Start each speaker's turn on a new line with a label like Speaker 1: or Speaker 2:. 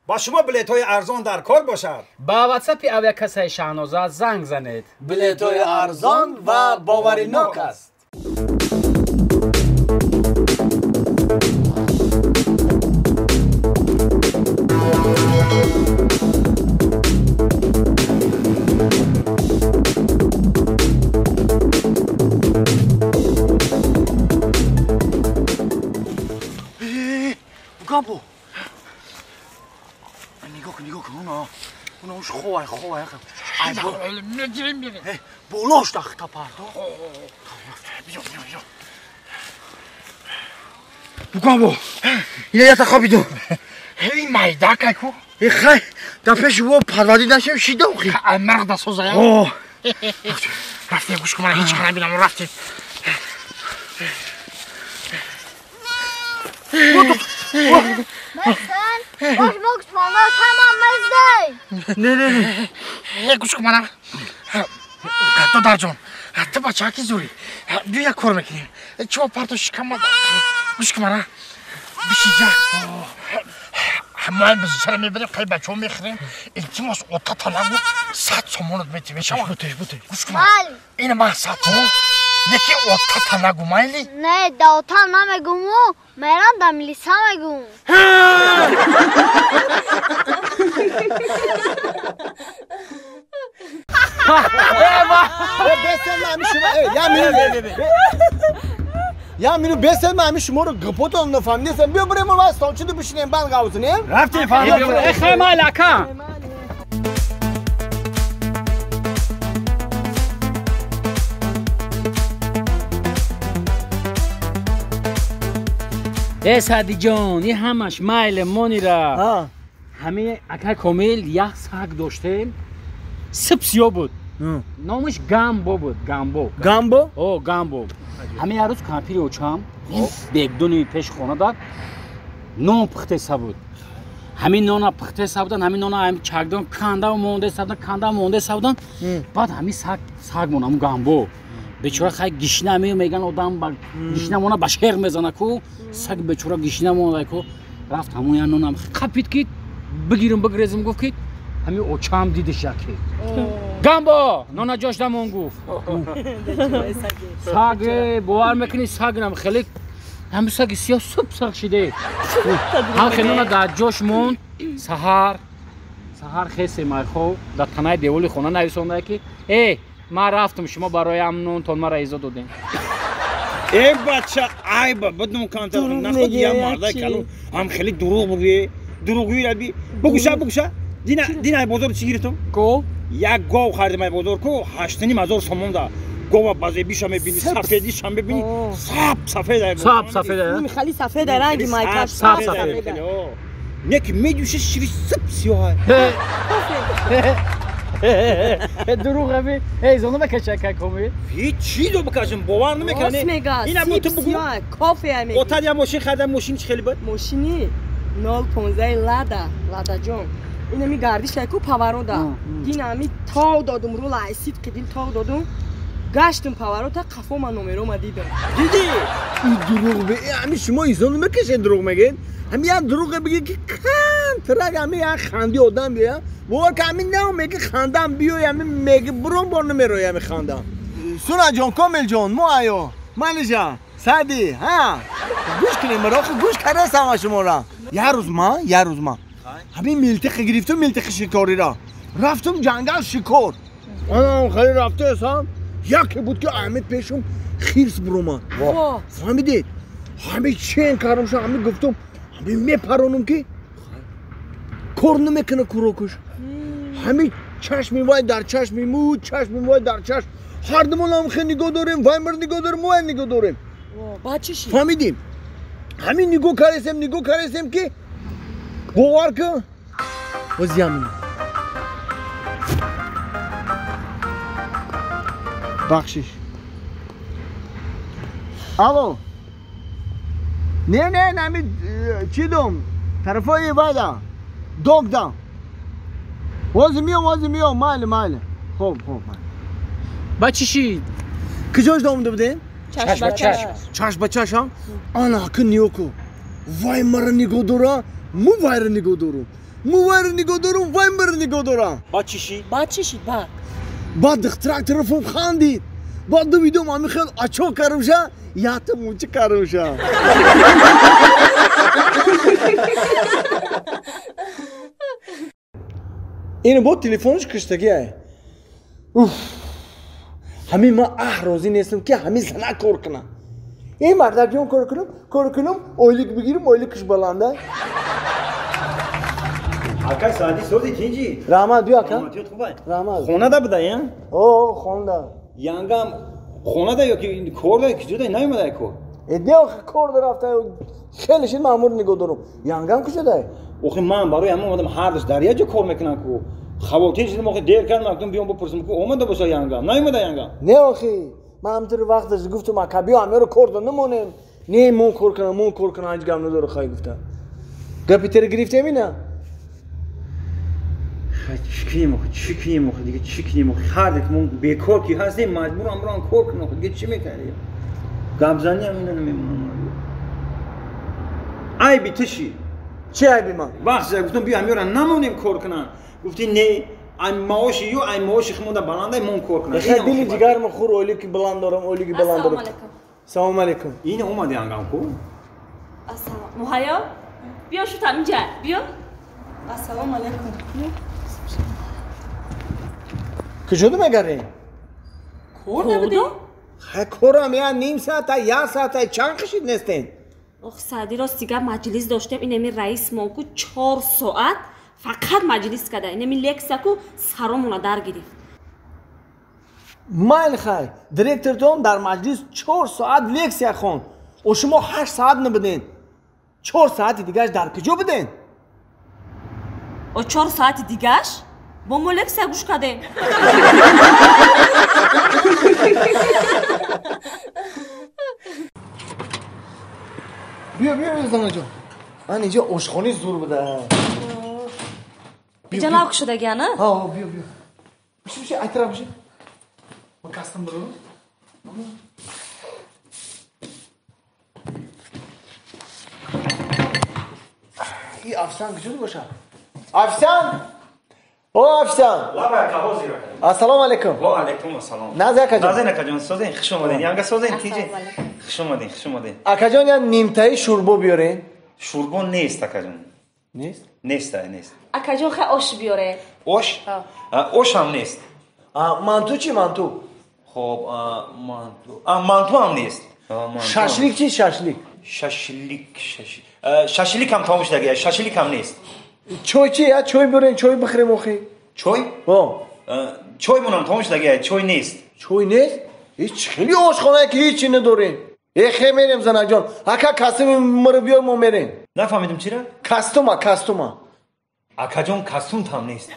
Speaker 1: Ба шумо билетҳои арзон дар кор бошад.
Speaker 2: Ба ватсапи авиакассаи Шаҳноза занг занед.
Speaker 3: Билетҳои арзон ва боваринок аст.
Speaker 4: Гамбо. Нигоҳ кун, нигоҳ кун, уна уш ховай, ховай. Ай бо.
Speaker 5: Мегирем, мегирем.
Speaker 4: Болош дахта пардо.
Speaker 5: Биё, биё, биё.
Speaker 4: Гамбо. Ина ята хобидум.
Speaker 5: Эй майда кай ку?
Speaker 4: Э хай, да пеши во парварди нашем шидам хи.
Speaker 5: Ай марда созая.
Speaker 4: О.
Speaker 5: Рафтем, гӯш кун, ман ҳеҷ кара набинам, рафтем.
Speaker 6: مثلا باش بگوش مانا تمام مزده.
Speaker 4: نه نه نه.
Speaker 5: گوش کن منم. دادر جان، تو بچه کی زوری؟ بیا یک کار میکنیم. چه پرتو شکم گوش کن منم. بشیجا. ما هم بزرگ میبریم، خیلی بچه‌ها میخریم. التماس اتاق طلبو 100 سومونت میتیم.
Speaker 4: بوده بوده.
Speaker 5: گوش کن. این ما 100 سومون. یکی اتاق طلبو مایلی؟
Speaker 6: نه، دا اتاق نمیگم. میرم دا میلیسا میگم.
Speaker 3: Я мину бесел ами шуморо гапотон нафаҳмидесам. Биё бирем ва столчиду бишинем, банд гавзунем.
Speaker 1: Рафтем, фаҳмидем.
Speaker 2: Э хай майли ака. Э Садиҷон, ин ҳамаш майли монира. Ҳамин ака Комил як саг доштем, сип сиёҳ буд. Номаш Гамбо буд, Гамбо.
Speaker 3: Гамбо?
Speaker 2: О, Гамбо. Ҳамин як рӯз кампири очам бегдуни пеши хона дад, нон пухтеса буд. Ҳамин нона пухтеса будан, ҳамин нона ҳамин чакдон канда мондеса будан, канда мондеса будан. Баъд ҳамин саг мон, ҳамун Гамбо. Бечора хай гишна меган одам гишна мона ба шер мезана ку, саг бечора гишна монда ку, рафт ҳамун як нонам қапид ки бигирам бигрезам, гуфт ки ҳамин очам дидиш яке. Гамбо нона ҷош дамон гуфт. Саг бовар мекунӣ, сагнам хеле ҳамин саги сиёҳ суп саг шиде. Ҳам хеле нона дар ҷош монд. Саҳар саҳар хесе майхов дар танаи деволи хона нависонда ки э ман рафтам, шумо бароям нонтон мара изо додем.
Speaker 1: Э бача, айба бидум камтар наход я марда калон ҳам хеле дурӯғ бугӯе, дурӯғгӯӣ раби. Бугӯша, бугӯша. Дина дина бозор чӣ гирифтам?
Speaker 2: Гов?
Speaker 1: Як гов харидам ай бозор ку 8,5 ҳазор сомон да. Гова базебиша мебини, сафедиша мебини, сап сафед ай.
Speaker 2: Сап сафед ай.
Speaker 7: Хали сафед ай ранги майкаш.
Speaker 2: Сап сафед.
Speaker 1: Не ки медӯши шири сап сиёҳ ай.
Speaker 2: Дурӯғ аби. Эй зону бакаша ака Комил.
Speaker 1: Ҳеҷ чиз бикашам, бовар намекунӣ.
Speaker 7: Ина бо ту бугу. Кофе ай мегӯ.
Speaker 1: Отад я мошин харидам, мошин чӣ хеле буд?
Speaker 7: Мошини 015 Лада, Лада ҷон. Инами гардиш ку паварода. Дин ами тов додум ру лайсид қидил тов додум. Гаштум паварота қафо ман номерома дидам.
Speaker 3: Дидӣ? Ин дурӯғ бе, ами шумо инсону мекашед дурӯғ мегед? Ами як дурӯғе бигӣ ки камтарак ами як ханди одам биёя. Бовар ки ами нав меги хандам биёй, ами меги бурон бор намерои ами хандам. Суна ҷон, Комил ҷон, мо айо. Малиша, Сади, ҳа. Гӯш кунем, маро гӯш кардасам шуморо. Як рӯз ман, як рӯз ман. Ҳамин милтиқи гирифтум, милтиқи шикориро. Рафтум ҷангал шикор. Анам хеле рафтаесам, яке буд ки Аҳмед пешум хирс буромад. Фаҳмидед? Ҳамин чен кардам ша, ҳамин гуфтум, ҳамин мепаронум ки кор намекунад курокуш. Ҳамин чашми вай дар чашми му, чашми вай дар чашм. Ҳардумон ҳам хел нигоҳ дорем, вай мар нигоҳ дорем, мо нигоҳ дорем. Фаҳмидем? Ҳамин нигоҳ кардесем, нигоҳ кардесем ки бовар кун, боз ямин. Бахшиш. Алло. Не, не, нами чӣ дум? Тарафои вайда. Догда. Вози миём, вози миём, майли, майли. Хоб, хоб, майли.
Speaker 2: Ба чӣ шид?
Speaker 3: Куҷош домуда будем?
Speaker 2: Чашм ба чашм.
Speaker 3: Чашм ба чашм? Ана, ки ниё ку. Вай мара нигоҳ дора, мо вайра нигоҳ дорум. Мо вайро нигоҳ дорум, вай маро нигоҳ дорам.
Speaker 1: Баъд чӣ шид?
Speaker 7: Баъд чӣ шид? Баъд.
Speaker 3: Баъд духтарак тарафом хандид. Баъд дувидом ҳами хел ачо карумша, ята мунчи карумша. Ин бо телефонш киштагиай. Уф. Ҳамин ман аҳ розӣ нестам ки ҳамин зана кор кунам. Ин мардакҷон кор кунам, кор кунам, ойлик бигирам, ойликаш баланда.
Speaker 1: Ака Саъди сози тинҷи?
Speaker 3: Раҳмат, биё ака. Раҳмат.
Speaker 1: Хонада буда, я?
Speaker 3: О, хонада.
Speaker 1: Янгам хонада ё ки кор да, куҷода наомада кор?
Speaker 3: Э, не охи кор да рафта, хеле шид маъмур нигоҳ дорум. Янгам куҷода?
Speaker 1: Охи ман барои ҳамон омадам, ҳар душ дар як ҷо кор мекунам ку. Хавотир шудам, охи дер кардам, гуфтам биём бипурсам ку омада боша янгам. Наомада янгам?
Speaker 3: Не охи. Ман ҳамтур вақташ гуфтам ака биё ҳамёро кор да намонем. Не, мон кор кунам, мон кор кунам, ҳеҷ гап надора хай гуфта. Гапи тера гирифтем ина?
Speaker 1: Чӣ кунем охи, чӣ кунем охи, дига чӣ кунем охи? Ҳар дек мо бекор ки ҳастем, маҷбурам бурам кор кунам охи, дига чӣ мекардем? Гапзаниам ина намемонам. Айби ту чӣ?
Speaker 3: Чӣ айби ман?
Speaker 1: Вақт гуфтам биё ҳамёра намонем кор кунам. Гуфти не, ай маоши ё ай маоши хумонда баландай мон кор кунам.
Speaker 3: Хай дили ҷигарма хур, ойлики баланд дорам, ойлики баланд дорам. Салом алейкум.
Speaker 1: Ина омади ангам ку?
Speaker 8: Ассалом. Муҳайё? Биё шутам инҷа, биё.
Speaker 7: Ассалому алейкум.
Speaker 3: Куҷода мегарем?
Speaker 7: Кор набудем?
Speaker 3: Хай корам я ним саата, як саата, чанд қишид нестен?
Speaker 8: Ох, Саъди, рости гап маҷлис доштем, инами раис мо ку 4 соат фақат маҷлис када, инами лексия ку саромона дар гирифт.
Speaker 3: Майли хай, директортон дар маҷлис 4 соат лексия хонд. О шумо 8 соат набуден. 4 соати дигаш дар куҷо буден?
Speaker 8: О 4 соати дигаш бо мо лексия гӯш кардем.
Speaker 3: Биё, биё, занаҷон. Ман инҷо ошхонаи зур буда.
Speaker 8: Инҷа нав кушодагиана?
Speaker 3: Ҳа, биё, биё. Биши, биши, ай тараф биши. Ман кастам бурам. И Афсан куҷода боша? Афсан! О, Афсан! Ассалому алейкум.
Speaker 1: Ва алейкум ассалом.
Speaker 3: Назир акаҷон.
Speaker 1: Назир акаҷон, созен, хуш омадед. Янга созен, тиҷи. Хуш омадед, хуш омадед.
Speaker 3: Акаҷон, я нимтаи шӯрбо биёрен.
Speaker 1: Шӯрбо нест, акаҷон.
Speaker 3: Нест?
Speaker 1: Нест, нест.
Speaker 8: Акаҷон, хай ош биёре.
Speaker 1: Ош? Ош ҳам нест.
Speaker 3: Манту чӣ, манту?
Speaker 1: Хоб, манту. Манту ҳам нест.
Speaker 3: Шашлик чӣ, шашлик?
Speaker 1: Шашлик, шашлик. Шашлик ҳам тамом шудагия, шашлик ҳам нест.
Speaker 3: Чой чӣ? Я чой биёрен, чой бихӯрем охи.
Speaker 1: Чой? Чой монам тамом шудагия, чой нест.
Speaker 3: Чой нест? Ҳеҷ хеле ошхонае ки ҳеҷ чӣ надорем. Эхе мерем занаҷон. Ака костюми маро биёр, мо мерем.
Speaker 1: Нафаҳмидам чира?
Speaker 3: Костюма, костюма.
Speaker 1: Акаҷон, костюм там нест.